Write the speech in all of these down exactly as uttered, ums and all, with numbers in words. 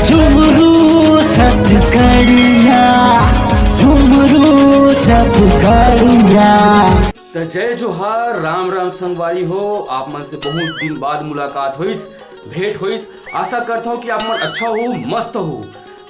झुमरू छत्तीसगढ़िया, झुमरू छत्तीसगढ़िया। त जय जोहार, राम राम संगवारी हो। आप मन से बहुत दिन बाद मुलाकात होइस, भेंट होइस। आशा करत हूँ कि आप मन अच्छा हो, मस्त हो।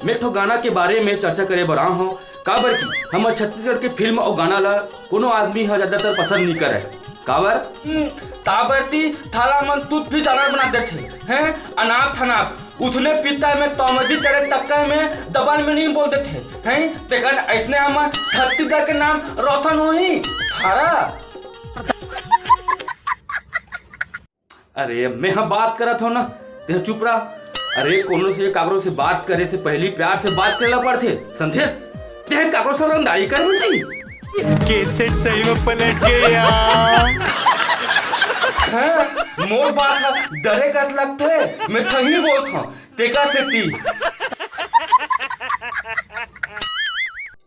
मैं एक ठो गाना के बारे में चर्चा करे बर आ हूँ, काबर कि हमर छत्तीसगढ़ के फिल्म अउ गाना ला कोनो आदमी ह ज्यादातर पसंद नहीं करे। काबर? हम्म, ताबरती थाला मन तूत भी जानवर बना देथे, हैं? अनाप थनाप। उथने पीता में तौमदी करे तक्का में दबन में नहीं बोल देथे, हैं? तेकन ऐसने हमर छत्तीसगढ़ के नाम रोशन होही। थारा। अरे, मैं ह बात करत हूँ ना, तेह चुप रहा। अरे, कोनो से काकरो से बात करे से पहली प्यार से बात करेला पड़थे, समझे? तेह काकरो से रंगदारी कर जी। कैसे सही में पलट गया। हाँ, मोर बात ह डरे कस लगथे, मैं सही बोलत हूँ, तेकर सेती।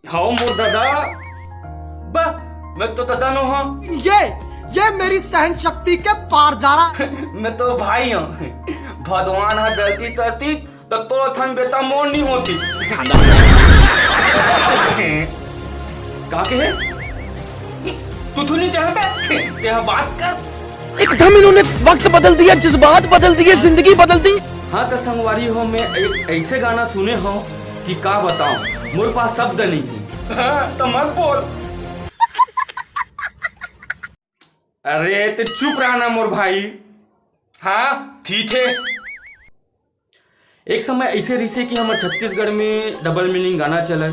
हाँ मोर दादा, बा, मैं तो दादा नो हाँ। ये, ये मेरी सहन शक्ति के पार जा रहा। मैं तो भाई हूँ, भगवान ह गलती करती तो तोर थन बेटा मोर नहीं होती। का कहे? तू तो नहीं चाहता, तेरा बात कर। एकदम इन्होंने वक्त बदल दिया, जज्बात बदल दिए, जिंदगी बदल दी। हाँ तो संगवारी हो, मैं एक ऐसे गाना सुने हो कि का बताऊं, मोर पास शब्द नहीं है। हाँ, तो मत बोल। अरे ते चुप रहा ना मोर भाई। हाँ ठीक है। एक समय ऐसे रहिसे कि हमर छत्तीसगढ़ में डबल मीनिंग गाना चले,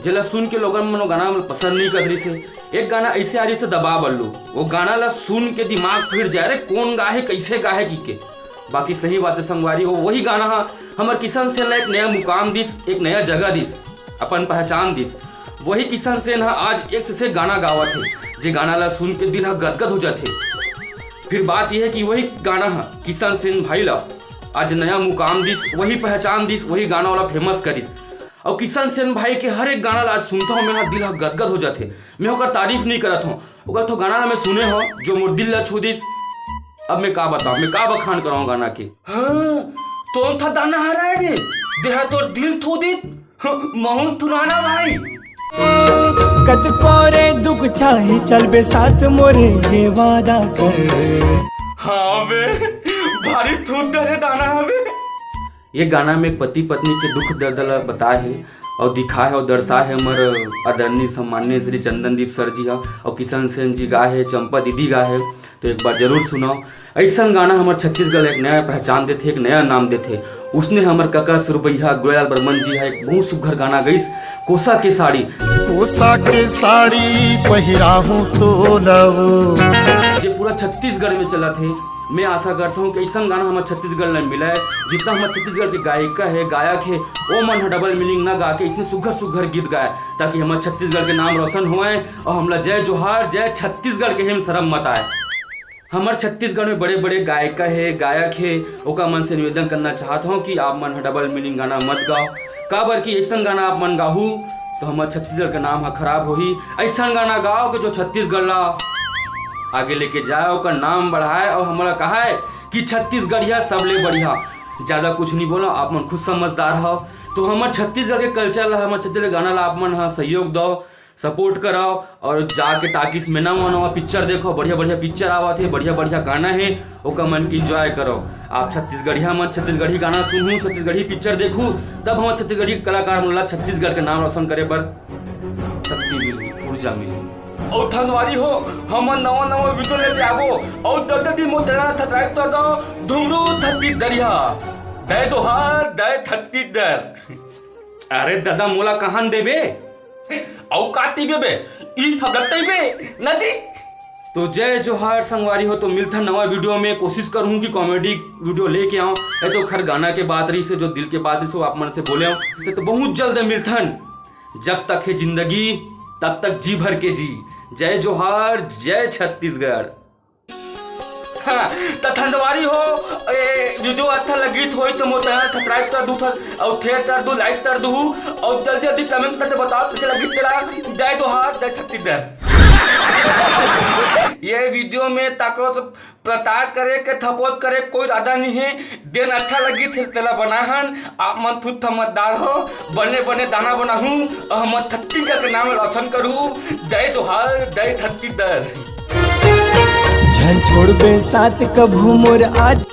जेला सुन के लोगन मन वो गाना मन पसंद नहीं करत रहिसे। एक गाना ऐसे आ रहिसे दबा बल्लू, वो गाना ला सुन के दिमाग फिर जाए, "अरे कौन गाहे, कैसे गाहे?" की के। बाकी सही बात है संगवारी हो, वही गाना हा हमर किशन सेन ला एक नया मुकाम दिस, एक नया जगह दिस, अपन पहचान दिस। वही किशन सेन हा आज एक से, से गाना गावत है, जे गाना ला सुन के दिल हा गदगद हो जाथे। फिर बात यह है कि वही गाना हा किशन सेन भाई ला आज नया मुकाम दिस, वही पहचान दिस, वही गाना वाला फेमस करिस। और किशन सेन भाई के हर एक गाना ला आज सुनता हूँ मैं, हा दिल हा गदगद हो जाथे। मैं ओकर तारीफ नहीं करत हूँ, ओकर तो गाना ला मैं सुने हूँ जो मोर दिल ला छू दिस। अब मैं का बताऊँ, मैं का बखान कराऊँ गाना के। हाँ, तो था दाना हराए रे, देहा तोर दिल थो दिस। हाँ, महूं थुनाना भाई। कतको रे दुख चाहे चलबे साथ मोरे, ये वादा कर। हाँ बे, भारी थूत डरे दाना हवे। ये गाना में एक पति पत्नी के दुख दर्द ला बताए हे और दिखाए हे और दर्शाए हे हमर आदरणीय सम्माननीय श्री चंदनदीप सर जी हा और किशन सेन जी गाए हे, चंपा दीदी गाए हे। तो एक बार जरूर सुनाओ। ऐसन गाना हमर छत्तीसगढ़ एक नया पहचान देथे, एक नया नाम देथे। उसने हमर कका सुरबैया गोयल बर्मन जी हा एक बहुत सुघर गाना गइस, कोसा के साड़ी। कोसा के साड़ी पहिराहूं तो लव। जे पूरा छत्तीसगढ़ में चलत हे। मैं आशा करता हूँ कि ऐसन गाना हमर छत्तीसगढ़ में मिले, जितना हमर छत्तीसगढ़ के गायिका हे, गायक हे, वो मन ह डबल मीनिंग ना गा के इसने सुघर सुघर गीत गाए, ताकि हमर छत्तीसगढ़ के नाम रोशन होए और हमला जय जोहार, जय छत्तीसगढ़ के हम शर्म मत आए। हमर छत्तीसगढ़ में बड़े-बड़े गायिका हे, गायक हे, ओकर मन से निवेदन करना चाहत हूँ कि आप मन ह डबल मीनिंग गाना मत गाओ, काबर कि अइसन गाना आप मन गाहू तो हमर छत्तीसगढ़ के नाम ह खराब होही। अइसन गाना गाओ कि जो छत्तीसगढ़ ला आगे लेके जाए, ओकर नाम बढ़ाए और हमला कहाए कि छत्तीसगढ़िया सबले बढ़िया। ज्यादा कुछ नहीं बोला, आप मन खुद समझदार हव। तो हमर छत्तीसगढ़ के कल्चर ला, हमर छत्तीसगढ़ के गाना ला आप मन ह सहयोग दो। सपोर्ट कराओ और जाके टाकीज में नवा नवा पिक्चर देखो, बढ़िया बढ़िया पिक्चर आवत हे, बढ़िया बढ़िया गाना हे, ओकर मन के एंजॉय करो। आप छत्तीसगढ़िया मन छत्तीसगढ़ी गाना सुनहू, छत्तीसगढ़ी पिक्चर देखहू, तब हमर छत्तीसगढ़ी कलाकार मन ला छत्तीसगढ़ के नाम रोशन करे बर शक्ति मिलही, ऊर्जा मिलही। और धनवारी हो, हमन नवा नवा वीडियो लेके आबो और दद्दा दी मोर चैनल सब्सक्राइब कर दो। धुमरू थत्ती दरिया, दय दोहार, दय थत्ती दर। अरे दादा, मोला कहान देबे? अउ का तीबे बे? ई थबड़क तईबे? नदी? तो जय जोहार संगवारी हो, तो मिलथन नवा वीडियो में। कोशिश करूँ कि कॉमेडी वीडियो लेके आऊँ। ये तो खैर गाना के बात रहिसे, जो दिल के बात रहिसे, वो आप मन से बोले हूँ। तो, तो बहुत जल्द मिलथन। जब तक है जिंदगी, तब तक जी भर के जी। जय जोहार, जय छत्तीसगढ़। हाँ, त धनवारी हो, ए, वीडियो अच्छा लगित होई तो मोर चैनल सब्सक्राइब कर दू, अउ शेयर कर दू, लाइक कर दू, अउ जल्दी जल्दी कमेंट करके बताओ कैसे लगित तेला। जय दोहार, जय छत्तीसगढ़। ये वीडियो में ताको प्रताप करे के थपोत करे कोई इरादा नहीं है। देन अच्छा लगी फिर तेला बनाहन। आप मन थुत थमतदार हो, बने बने दाना बनाहू और हमर छत्तीसगढ़ के नाम रोशन करू। जय जोहार, जय छत्तीसगढ़। झन छोड़बे साथ कभू मोर आज।